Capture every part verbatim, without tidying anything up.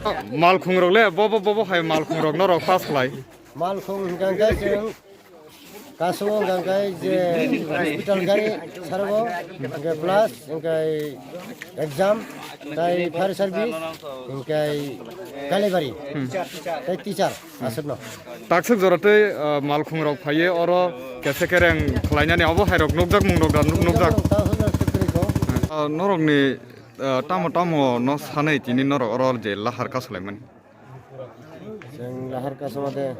Malkhung rok le, bo, bo, bo, bo hai malkhung rok norok pass khlai. Malkhung hwnkha khe chwng kasongo hwnkha khe je hospital gari sargo, hwnkhe plus, hwnkhe exam, tai fire service, hwnkhe kalibari, tai teacher, aswkno. Takswk jora tei, ah, malkhung rok phaiye oro kese kereng khlainani obo hai rok nukjak mung rok da nuk-, nukjak. Takswk jora tei kwrwi kho. Ah, norokni, ah, tamo tamo no sanai tini norok oro je lahar kasulaimani. Chwng lahar kasuma de,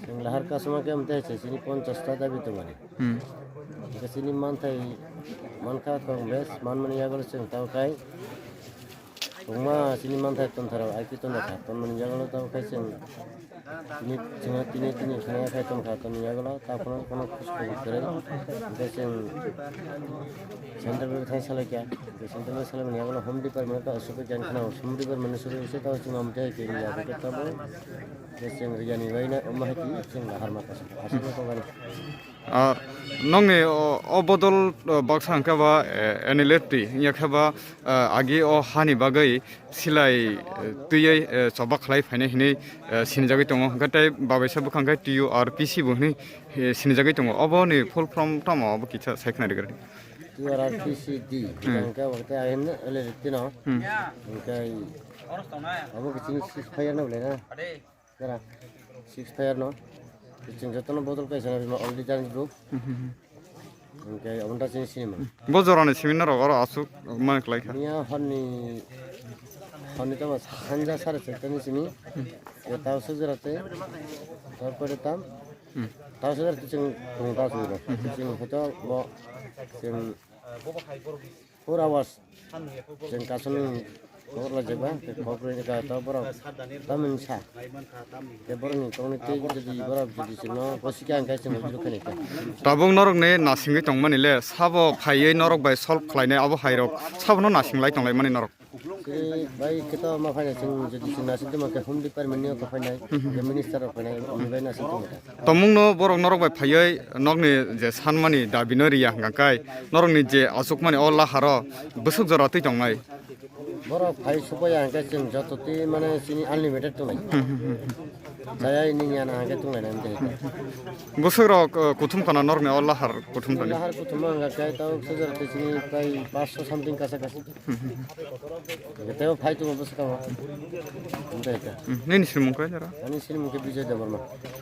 chwng lahar kasuma khe amtwi hai se chini ponchash ta dabi tongmani. Hmm. Hwnkhe chini manthai mankha Congress, manmani yagulo chwng tamo khai kwbangma chini manthai tontharok I P tontharok tonmani yagulo tamo khai chwng tini, chwngno tini, tini khna khai tongkha tongmani yagulo, ta phano kheno khusu kwrwi. Hwnkhe chwng central bai thang salai kha. Central salai mani yagulo Home Department ka aswk khe khna Home Department ni suru se ta chwng amtwi hai khe ya khe tamo. Khe chwng riyani bai na omo hai khe chwng lahar ma kasuk aswk khe tongmani. Ah, nokni o, o bodol, o baksa hwnkhe ba, eh, N L F T, wngya khe ba, eh, agi o hani bagwi silai, eh, twiwi, eh, choba khlai phainai hinwi, eh, sinijagwi tongo. Hwnkhe tei babaisa bwkha hwnkhe T U R P C bo hinwi, eh, sinijagwi tongo. Oboni full form tamo abo kisa sai khna rwgwradi. T U R P C D, hmm, hwnkhe abo tei ayang L L T no. Hmm. Hwnkhe abo khe chini ceasefire no belai na. Jara, ceasefire no. Chwng jotono bodol kaisa na rima all leaders group. Hmm, hmm, hmm. Hwnkhe aboni ta chini sinimung. Bo jorani simi norok oro aswk man khlai kha. Miya horni, horni tamo sanja sare chaitani simi. Hmm. Ye tao sujura te, tarpore tam. Hmm. Tao sujura te chwng, chwng tao sujura. Hmm. Chwng hoito bo, chwng four hours. Chwng kasuni khobor lajak ba, tei khobor ni ka to borok tamni sa. Tei borok ni tongni tei jodi borok jodi chwngno gosi kha, hwnkhe chwng ujukha ni kha. Tabuk norok ni nasingwi tongmani le, sabo phaiwi norok bai solve khlainai abo hai rok, sabo no nasing lai tong lai mani norok. Chini bai khe to ma phainai chwng jodi chwng nasing tongma khe Home Department ni o khe phainai, khe minister rok phainai, bini bai nasing tongma khe. Tongmungno borok norok bai phaiwi nokni je sanmani dabi no riya hwnkha khe norokni je achukmani o laharo bwswk jora twi tongnai. Borok phai supaya hwnkhe chwng joto twi mane chini unlimited tongnai. Chayai nini ana hwnkhe tonglainai hwnkhe. Bwswk rok, uh, kuthum khana norokni o lahar kuthum thani. Lahar kuthum hwnkha khe tao sujara twi chini prai paanch sho something kasa kasi. Hwnkhe teibo phai tongo bwswk tamo. Hwnkhe khe. Hmm, nini sinimung khe jora? Ani sinimung khe Bijoy Debbarma.